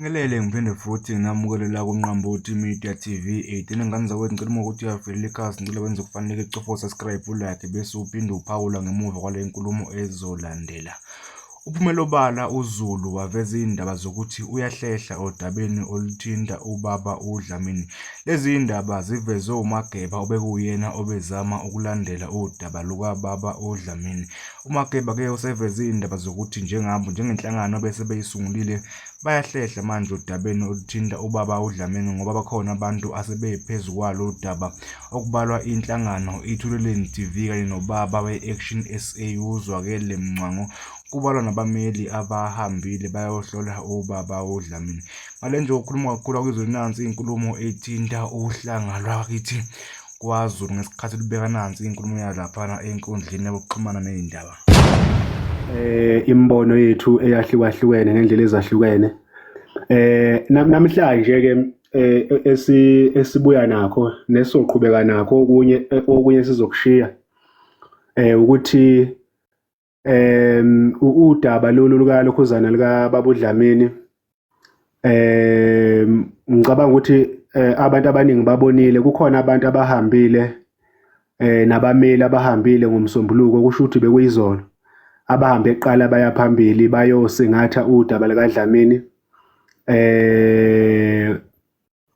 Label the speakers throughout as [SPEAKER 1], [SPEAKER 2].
[SPEAKER 1] Ngelele ngiphinde futhi nginamukele la kuNqambothi Media TV 18 ngane zakwethu, ngicela uma ukuthi uyavelela ikhasi, ngicela wenze okufanele, cofa u-subscribe, u-like bese uphinde uphawula ngemuva kwale nkulumo ezolandela. Uphumele obala uZulu waveza izindaba zokuthi uyahlehla odabeni oluthinta ubaba uDlamini. Lezi zindaba zivezwe uMageba obekuwuyena obezama ukulandela udaba lukababa uDlamini. UMageba-ke useveze izindaba zokuthi njengabo njengenhlangano bese beyisungulile bayahlehla manje odabeni oluthinta ubaba uDlamini ngoba bakhona abantu asebephezu kwalo udaba okubalwa inhlangano iThuleleni TV kanye nobaba we-Action SA uZwakele Mncwango. Kubalwa nabameli abahambile bayohlola ubaba uDlamini. Ngale nje ukukhuluma kakhulu akuyizwe nansi inkulumo ethinta uhlanga lwakithi kwaZulu ngesikhathi lubeka nansi inkulumo yalaphana enkundleni yokuxhumana nezindaba.
[SPEAKER 2] Imibono yethu eyahlukahlukene ngendlela ezahlukene. Namhlanje ke esibuya nakho nesoqhubeka nakho okunye okunye sizokushiya ukuthi udaba lolu lukalokhuzana lika Baba uDlamini, ngicabanga ukuthi abantu abaningi babonile, kukhona abantu abahambile nabameli abahambile ngoMsombuluko, kusho ukuthi bekuyizolo, abahambe kuqala baya phambili bayosingatha udaba likaDlamini.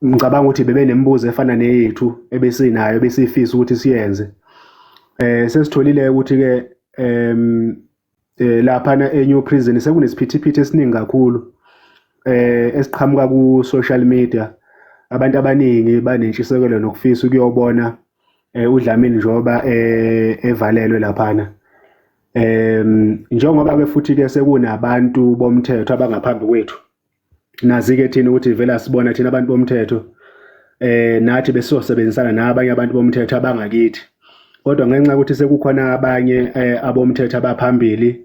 [SPEAKER 2] Ngicabanga ukuthi bebenemibuzo efana neyethu ebesinayo ebesifisa ukuthi siyenze. Sesitholile ukuthi-ke laphana e-New Prison sekunesiphithiphithi esiningi kakhulu esiqhamuka ku-social media. Abantu abaningi banentshisekelo nokufisa ukuyobona uDlamini njengoba evalelwe laphana. Njengoba-ke futhi-ke sekunabantu bomthetho abangaphambi kwethu, nazi-ke thina ukuthi vele asibona thina abantu bomthetho, nathi besizosebenzisana nabanye abantu bomthetho abangakithi, kodwa ngenxa yokuthi sekukhona abanye abomthetho abaphambili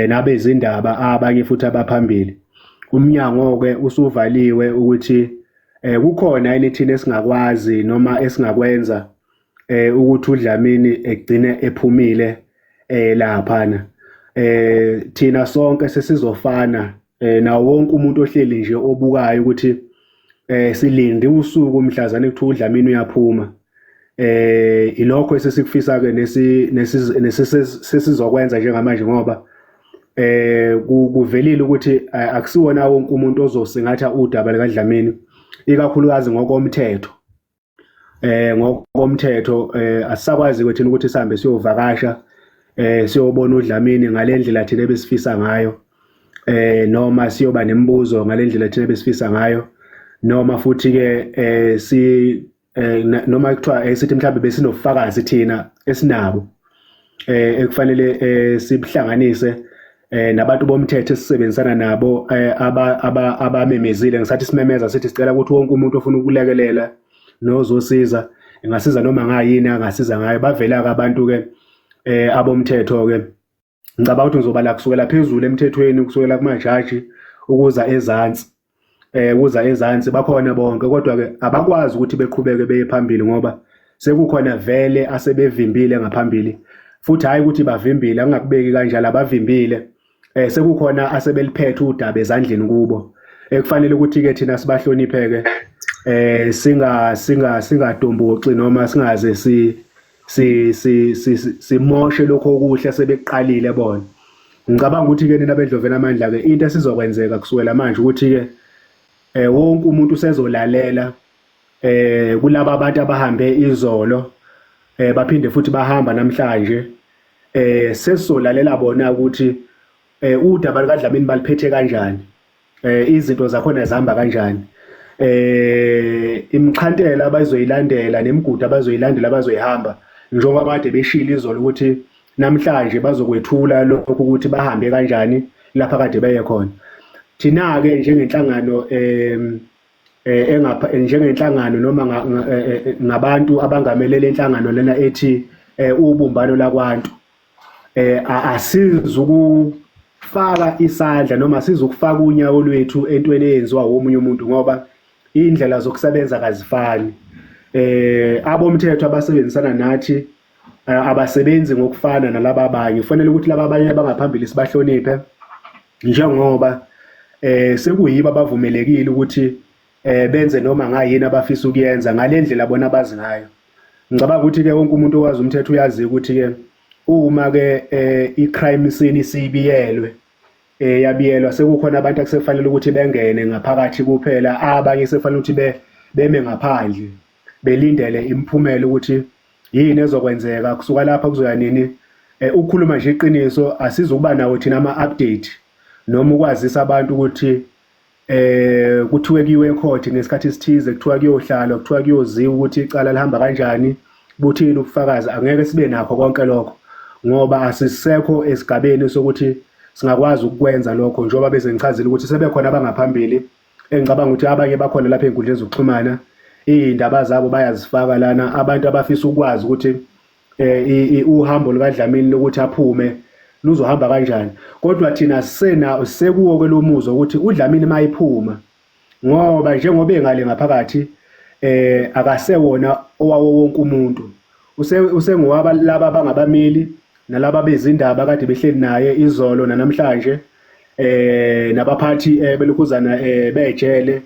[SPEAKER 2] nabezindaba abanye futhi abaphambili, umnyango-ke usuvaliwe ukuthi kukhona yini thina esingakwazi noma esingakwenza ukuthi uDlamini egcine ephumile laphana. Thina sonke sesizofana nawo wonke umuntu ohleli nje obukayo ukuthi silinde usuku mhlazane kuthiwa uDlamini uyaphuma. Ilokho esesikufisa ke nesizokwenza njengamanje, ngoba kuvelile ukuthi akusiwona wonke umuntu ozosingatha udaba likaDlamini, ikakhulukazi ngokomthetho. Ngokomthetho asisakwazi kwethina ukuthi sihambe siyovakasha, siyobona uDlamini ngalendlela thina ebesifisa ngayo, noma siyoba nemibuzo ngalendlela thina ebesifisa ngayo, noma futhi ke si noma kuthiwa sithi mhlawumbe besinobufakazi thina esinabo ekufanele sibuhlanganise nabantu bomthetho esisebenzisana nabo, abamemezile ngisathi simemeza sithi sicela ukuthi wonke umuntu ofuna ukulekelela nozosiza engasiza noma ngayini angasiza ngayo. Bavela-ke abantu-ke abomthetho-ke, ngicabanga ukuthi ngizobala kusukela phezulu emthethweni, kusukela kumajaji ukuza ezansi, kuza ezansi bakhona bonke, kodwa-ke abakwazi ukuthi beqhubeke beye phambili ngoba sekukhona vele asebevimbile ngaphambili. Futhi hhayi ukuthi bavimbile, angingakubeki kanjalo, abavimbile, sekukhona asebeliphethe udaba ezandleni kubo ekufanele ukuthi-ke thina sibahloniphe-ke, singadomboxi noma singaze si si si simoshe lokho okuhle sebekuqalile bona. Ngicabanga ukuthi-ke nina beNdloveni Amandla-ke into esizokwenzeka kusukela manje ukuthi-ke wonke umuntu usezolalela kulaba abantu abahambe izolo, baphinde futhi bahamba namhlanje, sesizolalela bona ukuthi udaba lukaDlamini baliphethe kanjani, izinto zakhona zihamba kanjani, imixhantela abazoyilandela nemigudu abazoyilandela abazoyihamba, njengoba kade beshilo izolo ukuthi namhlanje bazokwethula lokhu ukuthi bahambe kanjani lapha kade beye khona. Thina-ke njengenhlangano engapha njengenhlangano noma ngabantu abangamelele inhlangano lena ethi ubumbano lakwantu, asizukufaka isandla noma asizukufaka unyawo lwethu entweni eyenziwa omunye umuntu, ngoba indlela zokusebenza kazifani. Abomthetho abasebenzisana nathi abasebenzi ngokufana nalaba abanye. Kufanele ukuthi laba abanye abangaphambili sibahloniphe, njengoba Sekuyibo abavumelekile ukuthi benze noma ngayini abafisa ukuyenza ngalendlela bona abazi ngayo. Ngicabanga ukuthi ke wonke umuntu owazi umthetho uyazi ukuthi ke uma ke i-crime scene isibiyelwe, yabiyelwa, sekukhona abantu akusefanele ukuthi bengene ngaphakathi kuphela, abanye sekufanele ukuthi beme ngaphandle belindele imiphumela ukuthi yini ezokwenzeka kusuka lapha kuzoya nini. Ukukhuluma nje iqiniso, asizukuba nawo thina ama-update noma ukwazisa abantu ukuthi kuthiwe kuyiwe ecourt ngesikhathi esithize, kuthiwa kuyohlalwa, kuthiwa kuyoziwa ukuthi icala lihamba kanjani, buthini ubufakazi. Angeke sibe nakho konke lokho ngoba asisekho esigabeni sokuthi singakwazi ukukwenza lokho, njengoba bese ngichazile ukuthi sebekhona abangaphambili engicabanga ukuthi abanye bakhona lapha ey'nkundleni zokuxhumana, iy'ndaba zabo bayazifaka lana. Abantu abafisa ukwazi ukuthi uhambo lukaDlamini lokuthi aphume luzohamba kanjani, kodwa thina sena sekuwo ke lo muzwa ukuthi uDlamini mayiphuma, ngoba njengoba engale ngaphakathi akasewona owawo wonke umuntu, usengowaba laba abangabameli nalaba bezindaba kade behleli naye izolo namhlanje, nabaphathi belokhuzana bejele,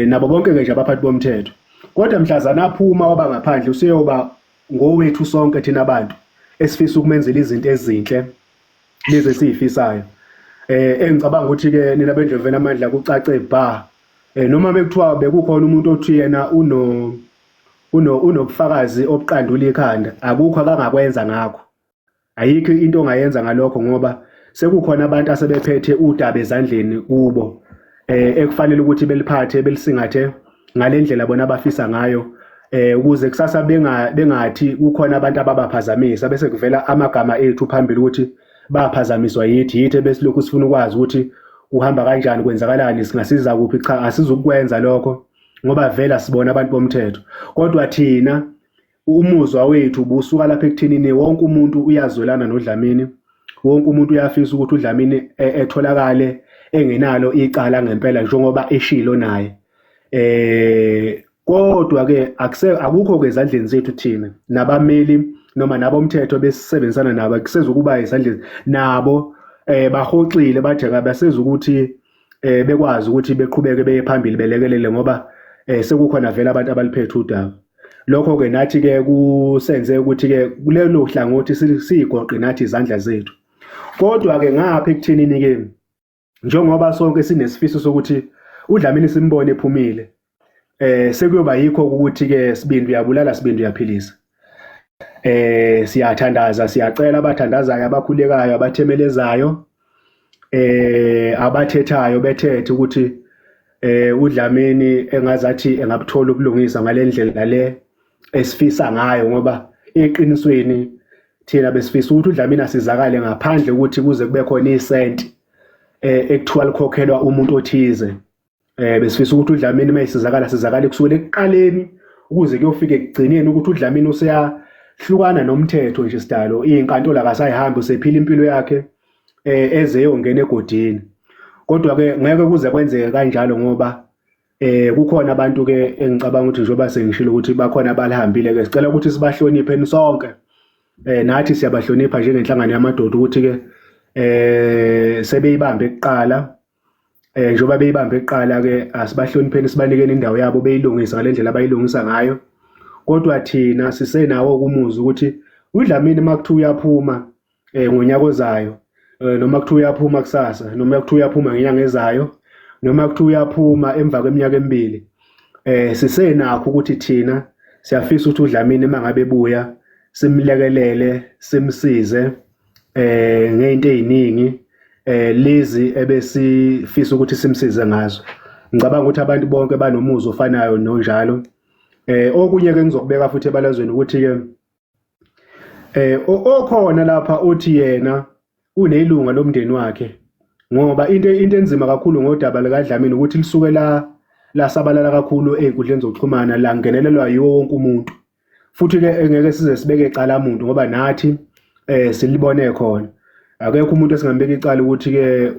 [SPEAKER 2] nabo bonke nje abaphathi bomthetho. Kodwa mhlazana aphuma waba ngaphandle, useyoba ngowethu sonke thina abantu esifisa ukumenzela izinto ezinhle lezi esiyifisayo. Engicabanga ukuthi ke nina bendlovu amandla kucace ba, noma bekuthiwa bekukhona umuntu othi yena uno uno unobufakazi obuqandula ikhanda, akukho akangakwenza ngakho, ayikho into ongayenza ngalokho, ngoba sekukhona abantu asebephethe udaba ezandleni kubo ekufanele ukuthi beliphathe belisingathe ngalendlela bona abafisa ngayo, ukuze kusasa bengathi kukhona abantu ababaphazamisa bese kuvela amagama ethu phambili ukuthi baphazamiswa yithi besilokhu sifuna ukwazi ukuthi kuhamba kanjani, kwenzakalani, singasiza kuphi. Cha, asizukukwenza lokho ngoba vela sibona abantu bomthetho. Kodwa thina umuzwa wethu ubusuka lapha ekuthenini wonke umuntu uyazwelana noDlamini, wonke umuntu uyafisa ukuthi uDlamini etholakale engenalo icala ngempela njengoba eshilo naye. Kodwa ke akukho ke ezandleni zethu thina nabameli noma nabomthetho besisebenzisana nabo, akusezukuba ezandleni nabo. Bahoxile bathi abasezukuthi bekwazi ukuthi beqhubeke beye phambili belekelele, ngoba sekukhona vele abantu abaliphethe udaba. Lokho ke nathi ke kusenze ukuthi ke kulelo hlangothi sigoqe nathi izandla zethu. Kodwa ke ngapha ekuthenini ke, njengoba sonke sinesifiso sokuthi uDlamini simbone ephumile, sekuyoba yikho ukuthi ke sibindi uyabulala, sibindi uyaphilisa. Siyathandaza, siyacela abathandazayo, abakhulekayo, abathemelezayo, abathethayo bethethe ukuthi uDlamini engazathi engabuthola ubulungisa ngalendlela le esifisa ngayo, ngoba eqinisweni thina besifisa ukuthi uDlamini asizakale ngaphandle ukuthi kuze kube khona isenti ekuthiwa likhokhelwa umuntu othize. Besifisa ukuthi uDlamini mayisizakala sizakale kusukela ekuqaleni ukuze kuyofika ekugcineni, ukuthi uDlamini useyahlukana nomthetho nje sidalo, izinkantolo akasayihambi, usephila impilo yakhe eze yongena egodini. Kodwa ke ngeke kuze kwenzeke kanjalo, ngoba kukhona abantu ke engicabanga ukuthi njengoba sengishilo ukuthi bakhona abalihambile ke, sicela ukuthi sibahloniphe sonke. Nathi siyabahlonipha njengenhlangano yamadoda ukuthi ke sebeyibambe kuqala, njengoba beyibambe kuqala ke asibahlonipheni, sibanikeni indawo yabo beyilungisa ngalendlela abayilungisa ngayo. Kodwa thina sisenawo umuzwa ukuthi uDlamini makuthiwa uyaphuma ngonyaka ozayo, noma kuthiwa uyaphuma kusasa, noma kuthiwa uyaphuma ngenyanga ezayo, noma kuthiwa uyaphuma emva kweminyaka emibili, sisenakho ukuthi thina siyafisa ukuthi uDlamini mangabe ebuya simlekelele, simsize ngeinto eziningi lezi ebesifisa ukuthi simsize ngazo. Ngicabanga ukuthi abantu bonke banomuzwa ofanayo nonjalo. Okunye ke ngizokubeka futhi ebalazweni ukuthi ke okhona lapha uthi yena unelunga lomndeni wakhe, ngoba into enzima kakhulu ngodaba likaDlamini ukuthi lisuke la lasabalala kakhulu ey'nkundleni zokuxhumana, langenelelwa yiwo wonke umuntu. Futhi ke engeke size sibeke icala umuntu, ngoba nathi silibone khona. Akekho umuntu esingambeka icala ukuthi ke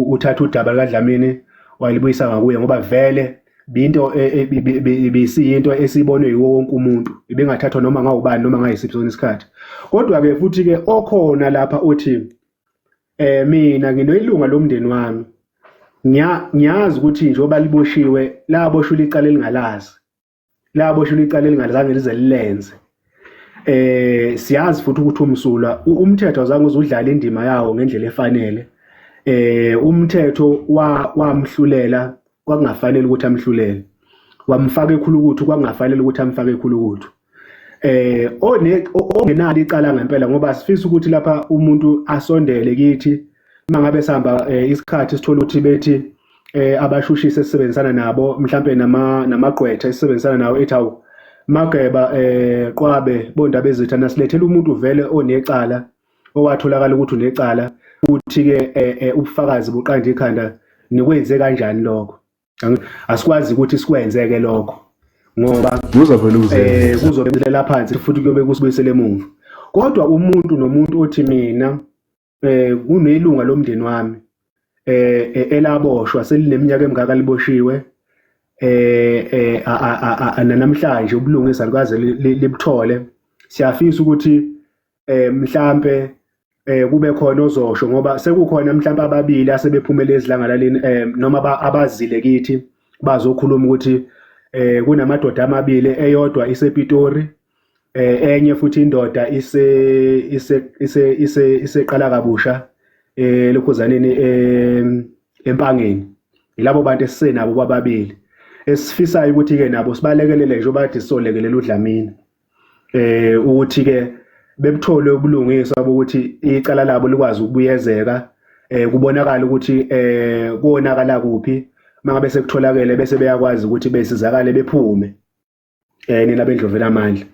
[SPEAKER 2] uthatha udaba likaDlamini walibuyisa ngakuye, ngoba vele binto ibisiyinto esibonwe yiwo wonke umuntu, ibingathathwa noma ngawubani noma ngayisiphi sona isikhathi. Kodwa ke futhi ke okhona lapha uthi mina nginelunga lomndeni wami Ngiyazi ukuthi njengoba liboshiwe laboshwa icala elingalazi, laboshwa icala elingazange lize lilenze. Siyazi futhi ukuthi umsulwa, umthetho azange uze udlale indima yawo ngendlela efanele. Umthetho wamhlulela kwakungafanele ukuthi amhlulele, wamfaka ekhulukuthu kwakungafanele ukuthi amfake ekhulukuthu. One ongenalo icala ngempela, ngoba sifisa ukuthi lapha umuntu asondele kithi mangabe sihamba isikhathi sithola ukuthi bethi abashushisi esisebenzisana nabo, mhlambe namagqwetha esisebenzisana nawo, ethi awu Mageba, Qwabe, bondaba ezitha, nasilethela umuntu vele onecala, owatholakala ukuthi unecala, futhi ke ubufakazi buqanda ikhanda, nikwenze kanjani lokho? Asikwazi ukuthi sikwenzeke lokho ngoba
[SPEAKER 1] kuzovela uze
[SPEAKER 2] kuzobelela phansi futhi kuyobe kusibuyisele emuva. Kodwa umuntu nomuntu othi mina kunelunga lomndeni wami elaboshwa, selineminyaka emingaka liboshiwe, namhlanje ubulungisa lukaze libuthole, siyafisa ukuthi mhlambe kube khona ozosho, ngoba sekukhona mhlambe ababili asebephumele esidlangalaleni noma abazile kithi bazokhuluma ukuthi kunamadoda amabili, eyodwa isePitori, enye futhi indoda ise ise ise ise iseqala kabusha lokhuzaneni eMpangeni. Yilabo bantu esisenabo bababili esifisayo ukuthi ke nabo sibalekelele njengoba kade sizolekelela uDlamini, ukuthi ke bebuthole ubulungiswa bokuthi icala labo likwazi ukubuyezeka, kubonakala ukuthi konakala kuphi. Mangabe sekutholakele bese beyakwazi ukuthi besizakale bephume. Nina bendlovela amandla,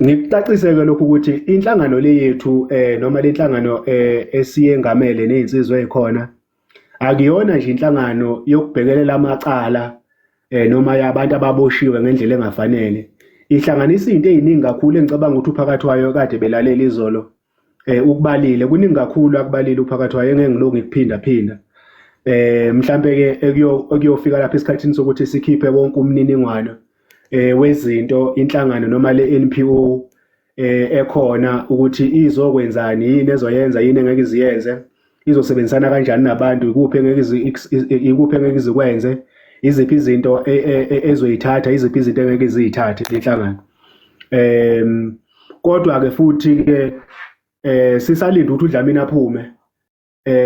[SPEAKER 2] ngikucaciseke lokhu ukuthi inhlangano le yethu, noma le nhlangano esiyengamele nezinsizwa ezikhona, akuyona nje inhlangano yokubhekelela amacala noma yabantu ababoshiwe ngendlela engafanele. Ihlanganisa izinto eziningi kakhulu engicabanga ukuthi uphakathi wayo kade belalela izolo ukubalile, kuningi kakhulu akubalile uphakathi wayo engeke ngilokhu ngikuphinda phinda. Mhlambe ke ekuyofika lapha esikhathini sokuthi sikhiphe wonke umniningwano wezinto inhlangano noma le NPO ekhona ukuthi izokwenzani, yini ezoyenza, yini engeke iziyenze, izosebenzisana kanjani nabantu, ikuphi engeke izikwenze, iziphi izinto ezoyithatha, iziphi izinto engeke izithathe inhlangano. Kodwa ke futhi ke sisalinda ukuthi uDlamini aphume,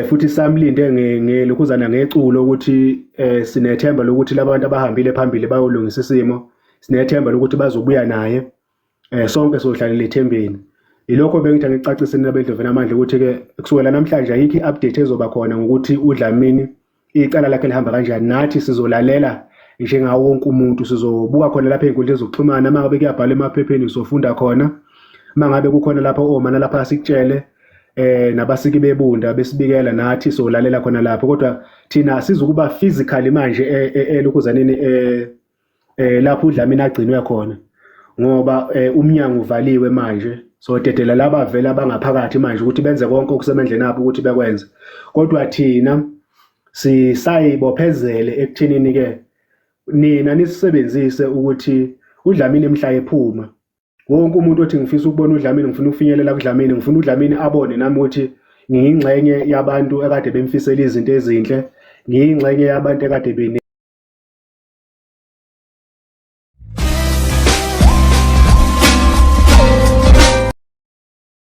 [SPEAKER 2] futhi samlinde ngelokhuzana ngeculo ukuthi sinethemba lokuthi labantu abahambile phambili bayolungisa isimo, sinethemba lokuthi bazobuya naye, sonke sohlalela ethembeni. Ilokho bengithi angicacise nina bendlovela amandla ukuthi ke kusukela namhlanje ayikho i-update ezoba khona ngokuthi uDlamini icala lakhe lihamba kanjani. Nathi sizolalela njengawo wonke umuntu, sizobuka khona lapha ey'nkundleni zokuxhumana, uma ngabe kuyabhalwa emaphepheni sofunda khona, uma ngabe kukhona lapho omana lapha sikutshele nabasiki bebunda besibikela, nathi solalela khona lapho. Kodwa thina sizokuba physically manje elokhuzaneni lapho uDlamini agcinwe khona, ngoba umnyango uvaliwe manje, so dedela laba vele abangaphakathi manje ukuthi benze konke okusemandleni abo ukuthi bekwenze. Kodwa thina sisayibophezele ekuthenini ke nina nisebenzise ukuthi uDlamini mhla ephuma, wonke umuntu othi ngifisa ukubona uDlamini, ngifuna ukufinyelela kuDlamini, ngifuna uDlamini abone nami ukuthi ngiyingxenye yabantu ekade bemfisela izinto ezinhle, ngiyingxenye yabantu ekade bene